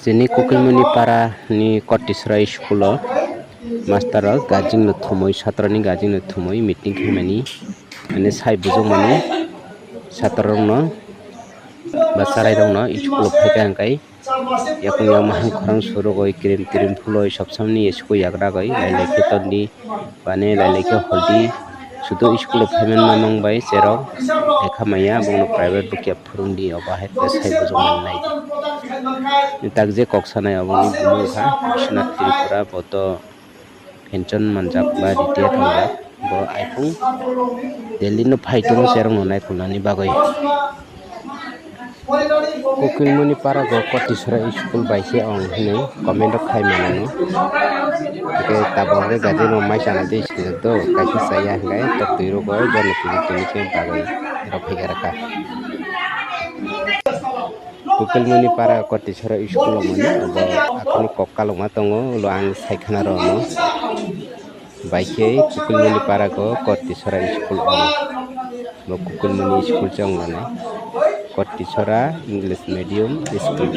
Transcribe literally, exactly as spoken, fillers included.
Chini Kukilmuni para ni Kotisra school o master rok gajing no thumui, satro ni gajing no thumui meeting khaimani, ani sai bujokmani satro rok no ba charai rok no school o phaikha hwnkhe yakung yakma hang khorang surugwi kirim kirim phulwi sopsamni school yagragwi lailai khe tondi bani lailai khe holdi sudu school o phaimani mamang bai cherok lekha maya bongno private bukya phurungdi obo hai khe sai bujokmani nai. Takje kok sanai oboni bumung kha Biswanath Tripura boto. Pension manjak ba retired wngjak, bo iphung Delhi no phai tongo cherok no naikolnani bagwi. Kukilmuni para go Kotisra school bai khe ong hinwi comment rok khai mano. Hwnkhe tabuk hwnkhe gari rok mai chana tei swngjak do, kaisa chaya hwnkhe tok twi rogo jono twi twi khe bagwi rok phai kha rwkha. Kukilmuni para Kotisora school o mani obo akhani kok kalokma tongo, ulo ang sai khana rw no. Bai khe Kukilmuni para go Kotisora school o. Bo Kukilmuni school se wngnai. Kotisora English Medium School.